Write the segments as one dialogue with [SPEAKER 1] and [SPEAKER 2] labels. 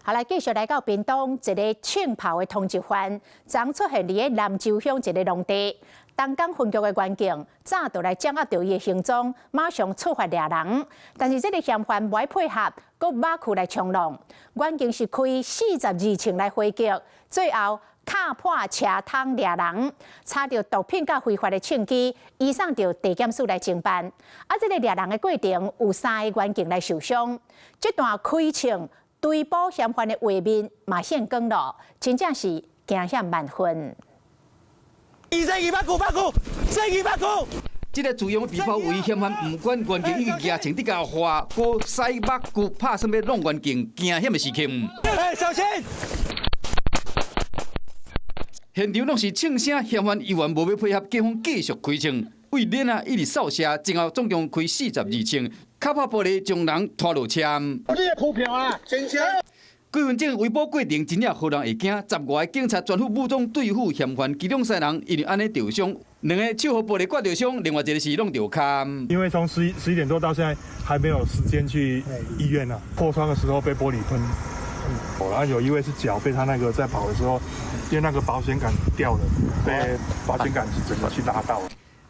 [SPEAKER 1] 好來，繼續來到屏東一个槍炮的通緝犯，昨出現佇个南州鄉一个農地，東港分局的員警早就來掌握著伊的行蹤，馬上出發掠人。但是這个嫌犯無愛配合，閣馬去來衝浪，員警是開42槍來回擊，最後敲破車窗掠人，查著毒品佮非法的槍支，移送著地檢署來偵辦。啊，這个掠人的過程有三个員警來受傷，這段開槍追捕嫌犯的畫面嘛現光咯，真正是驚險萬分。
[SPEAKER 2] 二百九百九，二百九。
[SPEAKER 3] 這个自用被包圍嫌犯毋管員警已經舉槍佇共劃，閣使目睭拍算欲弄員警，驚險的時刻。
[SPEAKER 2] 哎，小心！
[SPEAKER 3] 現場攏是槍聲，嫌犯猶原無欲配合，警方繼續開槍，對鏈仔一直掃射，最後總共開42槍，敲破玻璃將人拖落車。
[SPEAKER 2] 你的股票啊，真錢。
[SPEAKER 3] 幾分鐘圍捕過程真正予人會驚，10外个警察全副武裝對付嫌犯，其中三人因為按呢著傷，兩个手予玻璃割著傷，另外一个是弄著跤。
[SPEAKER 4] 因為從11點多到現在，還沒有時間去醫院啊。破窗的時候被玻璃噴，然後有一位是腳被他那個在跑的時候，因為那個保險桿掉了，被保險桿整個去拉到。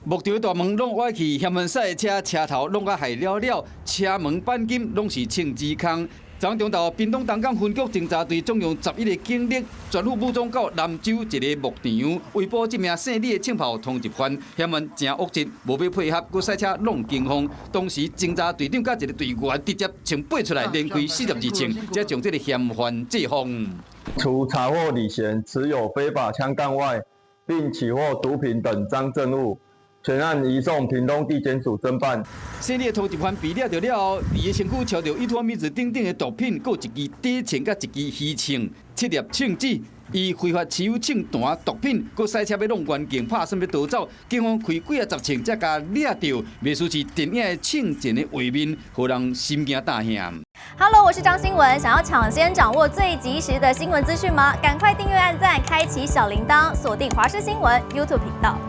[SPEAKER 3] 牧場大門攏歪去，嫌犯駛的車車頭攏甲害了了，車門鈑金攏是槍支空。昨中晝，屏東東港分局偵查隊總共11个警力，全副武裝到南州一个牧場，圍捕這名姓李的槍炮通緝犯。嫌犯誠惡質，無欲配合，閣駛車弄警方。當時偵查隊長佮一个隊員直接槍拔出來，連開42槍，才將這个嫌犯制服。
[SPEAKER 5] 除查獲李賢持有非法槍彈外，並起獲毒品等贓證物。全案移送屏東地檢署偵辦。
[SPEAKER 3] 姓李的通緝犯被掠著了後，伊的身軀抄著一托米子等等的毒品，閣一支短槍佮一支虛槍，七粒槍支。伊非法持有槍彈、毒品，閣駛車欲弄員警，拍算欲逃走。警方開幾仔十槍才共掠著，袂輸是電影的槍戰的畫面，予人心驚膽怯。
[SPEAKER 6] Hello，我是張新聞，想要搶先掌握最及時的新聞資訊嗎？趕快訂閱、按讚、開啟小鈴鐺，鎖定華視新聞 YouTube 頻道。